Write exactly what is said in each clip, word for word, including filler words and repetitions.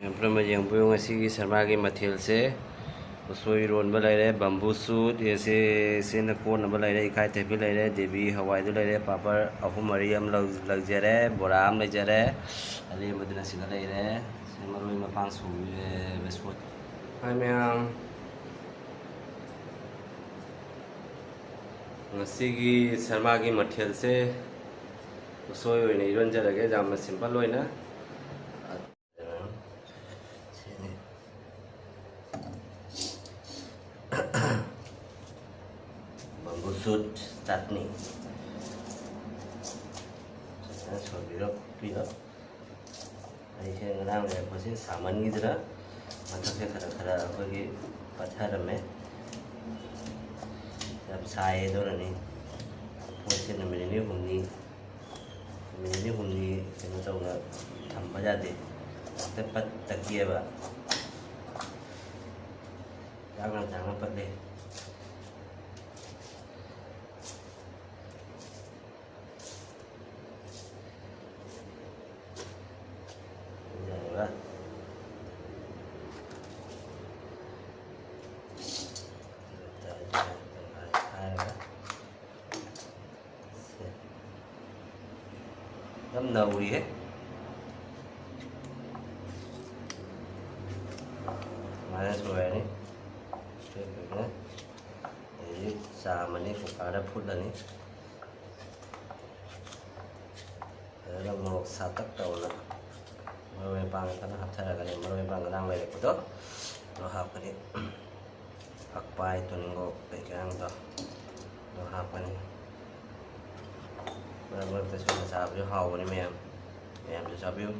ꯃꯌꯥꯝ ꯄꯨꯝꯅꯃꯛ ꯌꯦꯡꯕꯤꯌꯨ, ꯉꯁꯤꯒꯤ ꯁꯔꯃꯥꯒꯤ ꯃꯊꯦꯜꯁꯦ ꯎꯁꯣꯏ ꯏꯔꯣꯟꯕ ꯂꯩꯔꯦ, ꯕꯝꯕꯨ ꯁꯨꯠ, ꯑꯦꯁꯦ, ꯑꯦꯁꯦꯅ ꯀꯣꯠꯅꯕ ꯂꯩꯔꯦ, ꯏꯀꯥꯏ ꯊꯕꯤ ꯂꯩꯔꯦ, ꯗꯦꯕꯤ ꯍꯋꯥꯏꯗꯨ ꯂꯩꯔꯦ, ꯄꯥꯄꯔ ꯑꯍꯨꯝ ꯃꯔꯤ ꯑꯃ ꯂꯧ-, ꯂꯧꯖꯔꯦ, ꯕꯣꯔꯥ ꯑꯃ ꯂꯩꯖꯔꯦ, ꯑꯔꯦꯝꯕꯗꯨꯅ ꯁꯤꯗ ꯂꯩꯔꯦ꯫ ꯁꯤ ꯃꯔꯣꯏ ꯃꯄꯥꯡ ꯁꯨꯕꯤꯔꯦ, ꯕꯦꯁꯣꯠ꯫ ꯍꯥꯏ ꯃꯌꯥꯝ, ꯉꯁꯤꯒꯤ ꯁꯔꯃꯥꯒꯤ ꯃꯊꯦꯜꯁꯦ ꯎꯁꯣꯏ ꯑꯣꯏꯅ ꯏꯔꯣꯟꯖꯔꯒꯦ, ꯌꯥꯝꯅ ꯁꯤꯝꯄꯜ ꯑꯣꯏꯅ꯫ ꯁꯤꯅꯤ꯫ ꯕꯝꯕꯨ ꯁꯨꯠ ꯆꯠꯅꯤ꯫ ꯐꯖꯅ ꯁꯣꯏꯕꯤꯔꯣ, ꯈꯣꯠꯄꯤꯔꯣ꯫ ꯑꯩꯁꯦ ꯉꯔꯥꯡ ꯂꯩꯔꯛꯄꯁꯦ ꯁꯥꯃꯟꯈꯤꯗꯅ ꯃꯊꯛꯁꯦ ꯈꯔ ꯈꯔ ꯑꯩꯈꯣꯏꯒꯤ ꯄꯠꯊꯔꯝꯃꯦ꯫ ꯌꯥꯝ ꯁꯥꯏꯌꯦ, ꯑꯗꯨꯅꯅꯤ꯫ ꯄꯣꯠꯁꯦ ꯅꯨꯃꯤꯠ ꯅꯤꯅꯤ ꯍꯨꯝꯅꯤ, ꯅꯨꯃꯤꯠ ꯅꯤꯅꯤ ꯍꯨꯝꯅꯤ ꯀꯩꯅꯣ ꯇꯧꯅ ꯊꯝꯕ ꯌꯥꯗꯦ, ꯍꯦꯛꯇ ꯄꯠ ꯇꯠꯈꯤꯑꯕ꯫ ꯆꯥꯛꯅ ꯆꯥꯛꯅ ꯄꯠꯂꯦ꯫ ꯌꯥꯔꯕ? ꯍꯥꯏꯔꯒ ꯁꯦ꯫ ꯌꯥꯝ ꯅꯧꯔꯤꯍꯦ꯫ ꯁꯨꯃꯥꯏꯅ ꯁꯣꯏꯔꯅꯤ꯫ ꯑꯗꯒꯤ ꯆꯥꯝꯃꯅꯤ, ꯀꯨꯀꯔꯗ ꯐꯨꯠꯂꯅꯤ꯫ ꯑꯗꯨꯒ ꯃꯣꯔꯣꯛ ꯁꯥꯇꯛ ꯇꯧꯅ ꯃꯔꯣꯏ ꯃꯄꯥꯡ ꯐꯖꯅ ꯍꯥꯞꯊꯔꯒꯅꯤ꯫ ꯃꯔꯣꯏ ꯃꯄꯥꯡ ꯉꯔꯥꯡ ꯂꯩꯔꯛꯄꯗꯣ ꯑꯗꯨ ꯍꯥꯞꯀꯅꯤ꯫ ꯐꯛꯄꯥꯏ, ꯇꯨꯅꯤꯡꯈꯣꯛ ꯀꯩꯀꯥꯗꯣ ꯑꯗꯨ ꯍꯥꯞꯀꯅꯤ꯫ ꯃꯔꯛ ꯃꯔꯛꯇ ꯁꯨꯝ ꯆꯥꯕꯁꯨ ꯍꯥꯎꯕꯅꯤ ꯃꯌꯥꯝ, ꯃꯌꯥꯝꯁꯨ ꯆꯥꯕꯤꯌꯨ꯫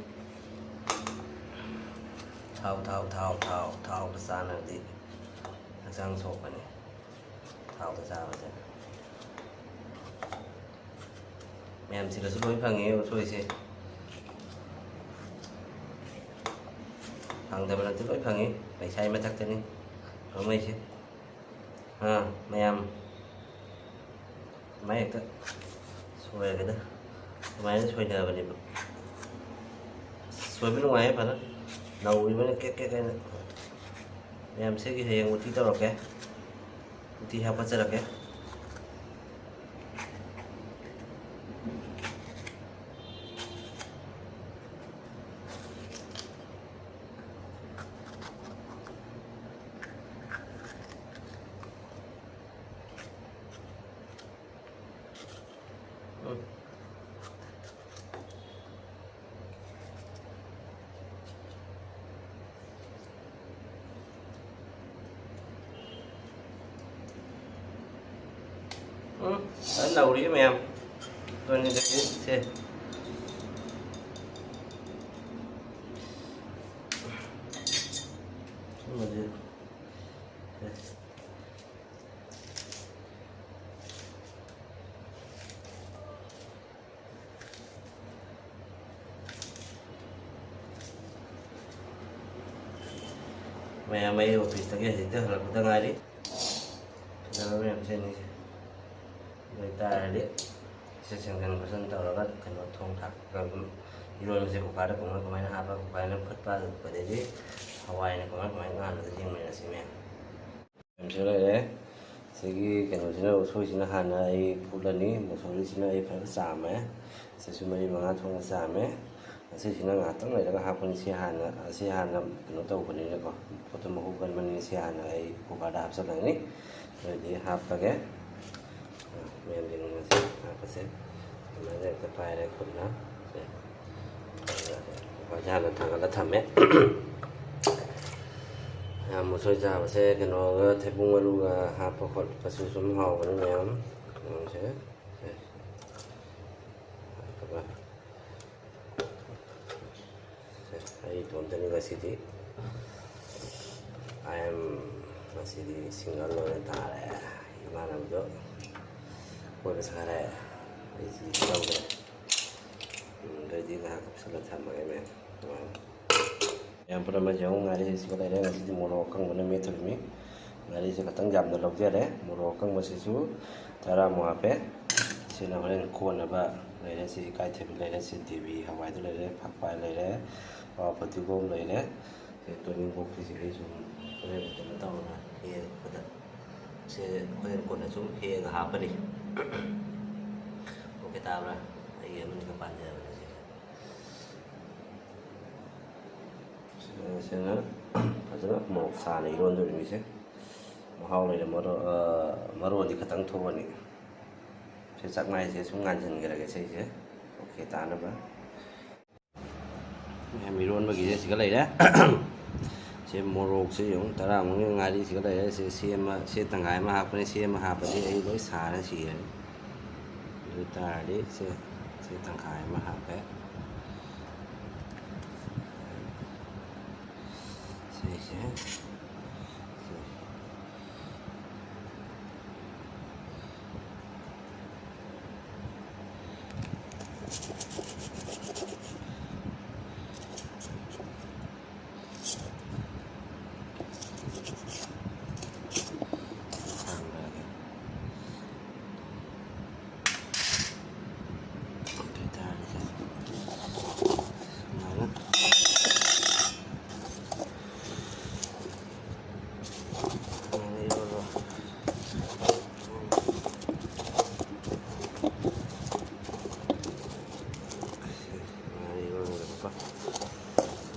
ꯊꯥꯎ, ꯊꯥꯎ, ꯊꯥꯎ, ꯊꯥꯎ, ꯊꯥꯎꯗ ꯆꯥꯅꯕꯗꯤ ꯍꯛꯆꯥꯡ ꯁꯣꯛꯄꯅꯤ꯫ ꯊꯥꯎꯗ ꯆꯥꯕꯁꯦ꯫ ꯃꯌꯥꯝꯁꯤꯗꯁꯨ ꯂꯣꯏ ꯐꯪꯉꯦ ꯎꯁꯣꯏꯁꯦ꯫ ꯐꯪꯗꯕ ꯅꯠꯇꯦ, ꯂꯣꯏ ꯐꯪꯉꯤ꯫ ꯄꯩꯁꯥꯒꯤ ꯃꯊꯛꯇꯅꯤ ꯐꯪꯉꯛꯏꯁꯦ꯫ ꯑꯥ, ꯃꯌꯥꯝ꯫ ꯁꯨꯃꯥꯏꯅ ꯍꯦꯛꯇ ꯁꯣꯏꯔꯒꯗ ꯁꯨꯃꯥꯏꯅ ꯁꯣꯏꯅꯕꯅꯦꯕ꯫ ꯁꯣꯏꯕ ꯅꯨꯡꯉꯥꯏꯌꯦ ꯐꯖꯅ꯫ ꯅꯧꯔꯤꯕꯅ ꯀꯦꯛ ꯀꯦꯛ ꯍꯥꯏꯅ꯫ ꯃꯌꯥꯝꯁꯤꯒꯤ ꯍꯌꯦꯡ ꯎꯇꯤ ꯇꯧꯔꯛꯀꯦ꯫ ꯎꯇꯤ ꯍꯥꯞꯀꯠꯆꯔꯛꯀꯦ꯫ ꯎꯝ꯫ ꯎꯝ, ꯐꯖꯅ ꯂꯧꯔꯤ ꯃꯌꯥꯝ꯫ ꯑꯗꯨꯅꯤꯗꯤ ꯁꯦ꯫ ꯁꯤꯃꯗꯤ ꯁꯦ꯫ ꯃꯌꯥꯝ ꯑꯩ ꯑꯣꯐꯤꯁꯇꯒꯤ ꯍꯧꯖꯤꯛꯇ ꯍꯜꯂꯛꯄꯗ ꯉꯥꯏꯔꯤ꯫ ꯐꯖꯕ ꯃꯌꯥꯝ ꯁꯦꯝꯃꯤꯁꯦ꯫ ꯑꯗꯨ ꯑꯣꯏꯇꯥꯔꯗꯤ ꯁꯤ ꯁꯦꯡꯖꯟ ꯈꯣꯠꯆꯟ ꯇꯧꯔꯒ ꯀꯩꯅꯣ ꯊꯣꯡ ꯊꯥꯛꯄ ꯑꯗꯨꯝ ꯏꯔꯣꯟꯕꯁꯦ ꯀꯨꯀꯥꯔꯗ ꯀꯃꯥꯏ ꯀꯃꯥꯏꯅ ꯍꯥꯞꯄ, ꯀꯨꯀꯥꯔꯅ ꯐꯨꯠꯄ, ꯑꯗꯨꯗꯒꯤ ꯍꯋꯥꯏꯅ ꯀꯃꯥꯏ ꯀꯃꯥꯏꯅ ꯉꯥꯟꯕꯗꯣ ꯌꯦꯡꯃꯤꯟꯅꯁꯤ ꯃꯌꯥꯝ꯫ ꯃꯌꯥꯝꯁꯨ ꯂꯩꯔꯦ꯫ ꯁꯤꯒꯤ ꯀꯩꯅꯣꯁꯤꯅ, ꯎꯁꯣꯏꯁꯤꯅ ꯍꯥꯟꯅ ꯑꯩ ꯐꯨꯠꯂꯅꯤ꯫ ꯃꯨꯁꯣꯔꯤꯁꯤꯅ ꯑꯩ ꯐꯖꯅ ꯆꯥꯝꯃꯦ꯫ ꯁꯤꯁꯨ ꯃꯔꯤ ꯃꯉꯥ ꯊꯣꯛꯅ ꯆꯥꯝꯃꯦ꯫ ꯑꯁꯤꯁꯤꯅ ꯉꯥꯏꯍꯥꯛꯇꯪ ꯂꯩꯔꯒ ꯍꯥꯞꯄꯅꯤ꯫ ꯁꯤ ꯍꯥꯟꯅ, ꯑꯁꯤ ꯍꯥꯟꯅ ꯀꯩꯅꯣ ꯇꯧꯕꯅꯤꯅꯀꯣ, ꯄꯣꯠꯇꯨ ꯃꯍꯨ ꯀꯟꯕꯅꯤꯅ ꯁꯤ ꯍꯥꯟꯅ ꯑꯩ ꯀꯨꯀꯔꯗ ꯍꯥꯞꯆꯤꯜꯂꯅꯤ꯫ ꯑꯗꯨꯗꯤ ꯍꯥꯞꯄꯒꯦ꯫ ꯃꯌꯥꯝ ꯌꯦꯡꯃꯤꯟꯅꯁꯤ ꯍꯥꯞꯄꯁꯦ꯫ ꯑꯗꯨꯃꯥꯏꯅ ꯍꯦꯛꯇ ꯄꯥꯏꯔꯦ ꯈꯨꯠꯅ꯫ ꯁꯦ꯫ ꯃꯩꯁꯦ ꯍꯥꯟꯅ ꯊꯥꯡꯒꯠꯂ ꯊꯝꯃꯦ꯫ ꯃꯌꯥꯝ ꯎꯁꯣꯏ ꯆꯥꯕꯁꯦ ꯀꯩꯅꯣꯒ, ꯊꯩꯕꯣꯡ ꯃꯔꯨꯒ ꯍꯥꯞꯄ ꯈꯣꯠꯄꯁꯨ ꯁꯨꯝ ꯍꯥꯎꯕꯅꯤ ꯃꯌꯥꯝ꯫ ꯃꯌꯥꯝꯁꯦ꯫ ꯁꯦ꯫ ꯑꯗꯨꯒ ꯑꯩ ꯏꯇꯣꯝꯇꯅꯤ ꯉꯁꯤꯗꯤ꯫ I am ꯉꯁꯤꯗꯤ single ꯑꯣꯏꯅ ꯇꯥꯔꯦ꯫ ꯏꯃꯥꯟꯅꯕꯗꯣ ꯀꯣꯏꯕ ꯆꯠꯈ꯭ꯔꯦ꯫ ꯑꯩꯁꯤ ꯂꯧꯗ꯭ꯔꯦ꯫ ꯎꯝ, ꯑꯗꯩꯗꯤ ꯉꯥꯏꯍꯥꯛ ꯀꯨꯞꯁꯜꯂ ꯊꯝꯃꯒꯦ ꯃꯌꯥꯝ꯫ ꯃꯌꯥꯝ ꯄꯨꯝꯅꯃꯛ ꯌꯦꯡꯉꯨ, ꯉꯥꯔꯤꯁꯤꯒ ꯂꯩꯔꯦ꯫ ꯉꯁꯤꯗꯤ ꯃꯣꯔꯣꯛ ꯑꯀꯪꯕꯅ ꯃꯦꯠꯇꯣꯔꯤꯃꯤ꯫ ꯉꯥꯔꯤꯁꯦ ꯈꯤꯇꯪ ꯌꯥꯝꯅ ꯂꯧꯖꯔꯦ꯫ ꯃꯣꯔꯣꯛ ꯑꯀꯪꯕꯁꯤꯁꯨ ꯇꯔꯥꯃꯨꯛ ꯍꯥꯞꯄꯦ꯫ ꯁꯤꯅ ꯍꯣꯔꯦꯟ ꯀꯣꯟꯅꯕ ꯂꯩꯔꯦ꯫ ꯁꯤ ꯏꯀꯥꯏꯊꯕꯤ ꯂꯩꯔꯦ꯫ ꯁꯤ ꯗꯦꯕꯤ ꯍꯋꯥꯏꯗꯨ ꯂꯩꯔꯦ꯫ ꯐꯛꯄꯥꯏ ꯂꯩꯔꯦ꯫ ꯐꯗꯤꯒꯣꯝ ꯂꯩꯔꯦ꯫ ꯁꯦ ꯇꯣꯅꯤꯡꯈꯣꯛꯀꯤꯁꯤꯗꯤ ꯁꯨꯝ ꯍꯣꯔꯦꯟ ꯀꯩꯅꯣ ꯇꯧꯔꯒ ꯍꯦꯛꯄꯗ ꯁꯦ ꯍꯣꯔꯦꯟ ꯀꯣꯟꯅ ꯁꯨꯝ ꯍꯦꯛꯑꯒ ꯍꯥꯞꯄꯅꯤ꯫ ꯑꯣꯀꯦ ꯇꯥꯕ꯭ꯔꯥ? ꯑꯩꯒꯤ ꯑꯃꯅꯤꯒ ꯄꯥꯟꯖꯕꯅꯦ ꯁꯤꯁꯦ꯫ ꯁꯤꯅ ꯐꯖꯅ ꯃꯣꯔꯣꯛ ꯁꯥꯅ ꯏꯔꯣꯟꯗꯣꯔꯤꯃꯤꯁꯦ꯫ ꯃꯍꯥꯎ ꯂꯩꯔꯦ꯫ ꯃꯔꯣ-, ꯑ, ꯃꯔꯣꯟꯗꯤ ꯈꯇꯪ ꯊꯣꯛꯑꯅꯤ꯫ ꯁꯤ ꯆꯥꯛꯃꯥꯏꯁꯦ ꯁꯨꯝ ꯉꯥꯟꯁꯤꯟꯈ꯭ꯔꯒꯦ ꯁꯤꯁꯦ꯫ ꯑꯣꯀꯦ ꯇꯥꯅꯕ꯫ ꯃꯌꯥꯝ ꯏꯔꯣꯟꯕꯒꯤꯁꯦ ꯁꯤꯒ ꯂꯩꯔꯦ꯫ ꯁꯤ ꯃꯣꯔꯣꯛꯁꯦ ꯌꯦꯡꯉꯨ, ꯇꯔꯥꯃꯨꯛ ꯉꯥꯔꯤꯁꯤꯒ ꯂꯩꯔꯦ꯫ ꯁꯤ, ꯁꯤ ꯑꯃ, ꯁꯤ ꯇꯪꯈꯥꯏ ꯑꯃ ꯍꯥꯞꯄꯅꯤ꯫ ꯁꯤ ꯑꯃ ꯍꯥꯞꯄꯗꯤ ꯑꯩ ꯂꯣꯏ ꯁꯥꯔ ꯁꯤꯔꯅꯤ꯫ ꯑꯗꯨ ꯑꯣꯏ ꯇꯥꯔꯗꯤ ꯁꯦ, ꯁꯤ ꯇꯪꯈꯥꯏ ꯑꯃ ꯍꯥꯞꯄꯦ꯫ ꯁꯤꯁꯦ, ꯁꯤ꯫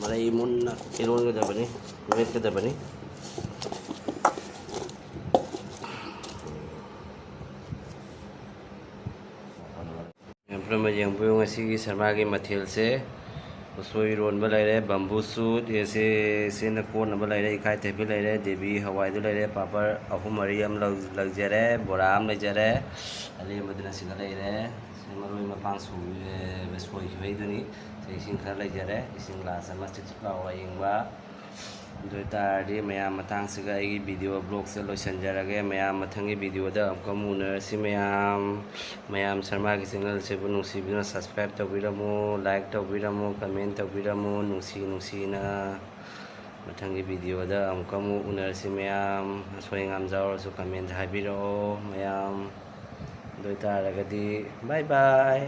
ꯃꯔꯩ ꯃꯨꯟꯅ ꯏꯔꯣꯟꯒꯗꯕꯅꯤ, ꯃꯦꯠꯀꯗꯕꯅꯤ꯫ ꯃꯌꯥꯝ ꯄꯨꯝꯅꯃꯛ ꯌꯦꯡꯕꯤꯌꯨ, ꯉꯁꯤꯒꯤ ꯁꯔꯃꯥꯒꯤ ꯃꯊꯦꯜꯁꯦ ꯎꯁꯣꯏ ꯏꯔꯣꯟꯕ ꯂꯩꯔꯦ, ꯕꯝꯕꯨ ꯁꯨꯠ, ꯑꯦ, ꯁꯦ-, ꯁꯦꯅ ꯀꯣꯠꯅꯕ ꯂꯩꯔꯦ, ꯏꯀꯥꯏꯊꯕꯤ ꯂꯩꯔꯦ, ꯗꯦꯕꯤ ꯍꯋꯥꯏꯗꯨ ꯂꯩꯔꯦ, ꯄꯥꯄꯔ ꯑꯍꯨꯝ ꯃꯔꯤ ꯑꯃ ꯂꯧ-, ꯂꯩꯖꯔꯦ, ꯕꯣꯔꯥ ꯑꯃ ꯂꯩꯖꯔꯦ, ꯑꯂꯦꯝꯕꯗꯨꯅ ꯁꯤꯗ ꯂꯩꯔꯦ꯫ ꯁꯤ ꯃꯔꯣꯏ ꯃꯄꯥꯡ ꯁꯣꯏ-, ꯑꯦ, ꯁꯣꯏꯈꯤꯕꯩꯗꯨꯅꯤ꯫ ꯁꯤ ꯏꯁꯤꯡ ꯈꯔ ꯂꯩꯖꯔꯦ, ꯏꯁꯤꯡ ꯒ꯭ꯂꯥꯁ ꯑꯃ ꯆꯤꯛ ꯆꯤꯛ ꯂꯥꯎꯕ ꯑꯌꯤꯡꯕ꯫ ꯑꯗꯨ ꯑꯣꯏꯇꯥꯔꯗꯤ ꯃꯌꯥꯝ ꯃꯇꯥꯡꯁꯤꯒ ꯑꯩꯒꯤ ꯚꯤꯗꯤꯑꯣ ꯕ꯭ꯂꯣꯛꯁꯦ ꯂꯣꯏꯁꯤꯟꯖꯔꯒꯦ꯫ ꯃꯌꯥꯝ ꯃꯊꯪꯒꯤ ꯚꯤꯗꯤꯑꯣꯗ ꯑꯃꯨꯛꯀ ꯑꯃꯨꯛ ꯎꯅꯔꯁꯤ꯫ ꯃꯌꯥꯝ, ꯃꯌꯥꯝ ꯁꯔꯃꯥꯒꯤ ꯆꯦꯅꯦꯜꯁꯤꯕꯨ ꯅꯨꯡꯁꯤꯕꯤꯗꯨꯅ ꯁꯕꯁꯀ꯭ꯔꯥꯏꯕ ꯇꯧꯕꯤꯔꯝꯃꯨ, ꯂꯥꯏꯛ ꯇꯧꯕꯤꯔꯝꯃꯨ, ꯀꯃꯦꯟ ꯇꯧꯕꯤꯔꯝꯃꯨ, ꯅꯨꯡꯁꯤ ꯅꯨꯡꯁꯤꯅ꯫ ꯃꯊꯪꯒꯤ ꯚꯤꯗꯤꯑꯣꯗ ꯑꯃꯨꯛꯀ ꯑꯃꯨꯛ ꯎꯅꯔꯁꯤ꯫ ꯃꯌꯥꯝ ꯑꯁꯣꯏ ꯑꯉꯥꯝ ꯌꯥꯎꯔꯁꯨ ꯀꯃꯦꯟꯗ ꯍꯥꯏꯕꯤꯔꯛꯑꯣ ꯃꯌꯥꯝ꯫ ꯑꯗꯨ ꯑꯣꯏꯇꯥꯔꯒꯗꯤ bye bye꯫